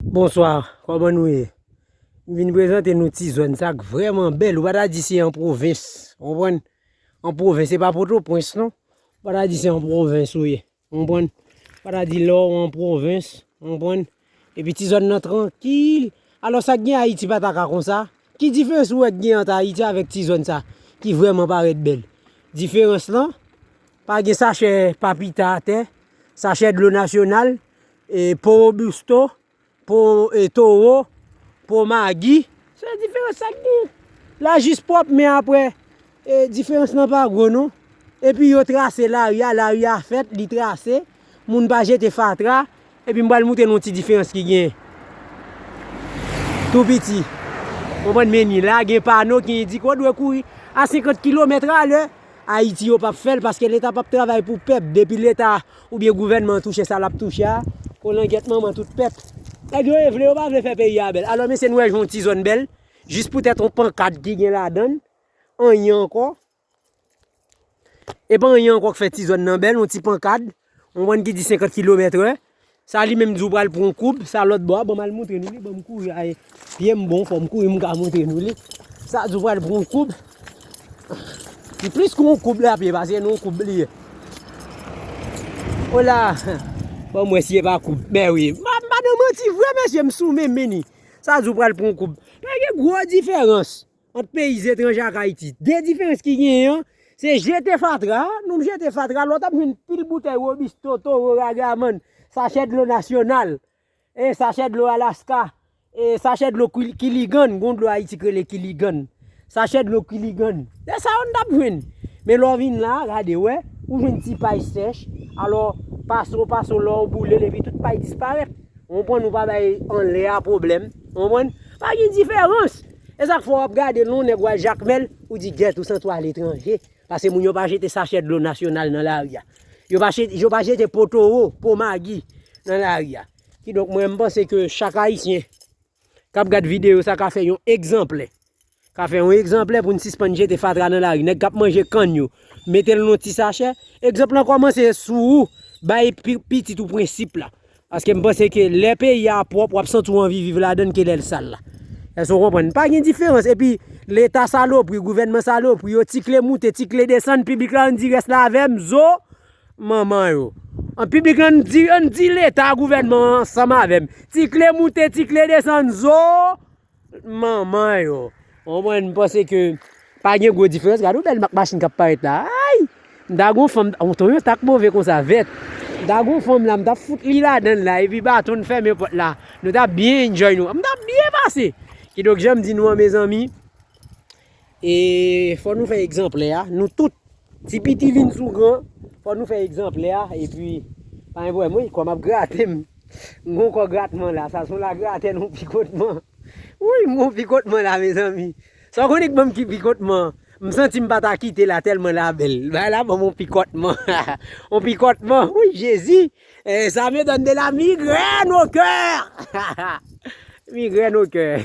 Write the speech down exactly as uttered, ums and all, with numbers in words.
Bonswa, kòman nou ye? M vin prezante nou ti zòn sa k vrèman bèl. Ou pa ta di se an pwovens, ou konprann? An pwovens, se pa Pòtoprens non. Ou pa ta di se an pwovens ou ye, ou konprann? Ou pa ta di lè w an pwovens, ou konprann? Epi ti zòn nan trankil. Alò sa k gen Ayiti pa ta ka konsa? Ki diferans ou wè k gen ant Ayiti avèk ti zòn sa ki vrèman parèt bèl? Diferans lan, pa gen sachè papita atè, sachè dlo nasyonal, e, po Robusto, po, e, Toro, po Magi. Se diferans sa k gen. La jis pwòp, men apre, e, diferans lan pa gwo non. Epi yo trase lari a, lari a fèt, li trase. Moun pa jete fatra. Epi m pral moutre nou ti diferans ki gen. Tou piti. Konprann, men ni la gen pano ki endike w dwe kouri a senkant kilomèt alè. Ayiti yo p ap fè l paske Leta p ap travay pou pèp. Depi Leta oubyen gouvènman an touche sa l ap touche a, kolangyèt manman tout pèp. Nèg yo e vle yo pa vle fè peyi a bèl. Alò mesye, nou wè yon ti zòn bèl, jis poutèt yon pankad ki gen ladan l, anyen ankò. E pa anyen ankò k fè ti zòn nan bèl, yon ti pankad, yon bann ki di senkant kilomèt è. Sa li menm di w pral pran yon koub, sa lòt bò a, ban m al montre nou li, ban m kouri, ay, pye m bon, fò m kouri, m ka montre nou li. Sa di w pral pran yon koub. Li plis ke yon koub la pye, paske nan yon koub li ye. Ola, ban m wè si e pa koub. Ben wi, m pa nan manti vre, mesye, m sou men meni. Sa di w pral pran yon koub. Pa gen gwo diferans ant peyi etranje ak Ayiti. De diferans ki genyen an, se jete fatra, nou jete fatra, lè w t ap jwenn pil boutèy Robusto, Toro, Ragaman, sachè dlo nasyonal, e sachè dlo Alaska, e sachè dlo Kil-, Kiligann, gon dlo Ayiti k rele Kiligann. Sachè dlo Kiligann. Se sa yo n t ap jwenn. Men lè w vin la, gade, wè, ou jwenn ti pay sèch, alò, pase w, pase w, lè w boule l, epi tout pay disparèt. Ou konprann, ou pa bay anlè a pwoblèm. Ou konprann? Pa gen diferans. E sa k fè w ap gade lè yon nèg w al Jakmèl, ou di, "Gèt, ou santi w aletranje." Paske moun yo pa jete sachè dlo nasyonal nan lari a. Yo pa che-, yo pa jete po Toro, po Magi nan lari a. Kidonk, mwen, m panse ke chak Ayisyen k ap gad videyo sa ka fè yon egzanplè. Ka fè yon egzanplè pou n sispann jete fatra nan lari. Nèg k ap manje kann yo, mete l nan ti sachè. Egzanp lan kòmanse sou ou, bay pi-, pitit ou prensip la. Paske m panse ke lè peyi a pwòp, w ap santi w anvi viv ladan l ke lè l sal la. Èske w konprann? Pa gen diferans. Epi, Leta salopri, gouvènman salopri, yo ti kle moute, ti kle desann, piblik la ann di rès la avè m, zo, manman yo. An piblik la, ann di, ann di Leta, gouvènman an ansanm avè m. Ti kle moute, ti kle desann, zo, manman yo. Ou konprann, m panse ke pa gen gwo diferans. Gade yon bèl mak machin k ap parèt la. Ay! M ta gon fanm, on ton yon tak move konsa, vèt. M ta gon fanm la, m t ap fout li ladan l la, epi baton n fèmen pòt la. Nou t ap byen enjoy nou. M t ap byen pase. Kidonk, jan m di nou an, mezanmi, e fò nou fè egzanplè a. Nou tout, ti piti vin sou gran, fò nou fè egzanplè a. Epi, pa gen pwoblèm, wi, kò m ap grate m. M gon kò gratman la, sa se yon lagratè, non, pikotman. Wi, m gon pikotman la, mezanmi. Sa w konnen k ban m ki pikotman? M santi m pa ta kite la tèlman la bèl. Bay la ban m yon pikotman. Yon pikotman. Wi, Jezi. Eh, ça me donne de la migraine au cœur. Migraine au cœur.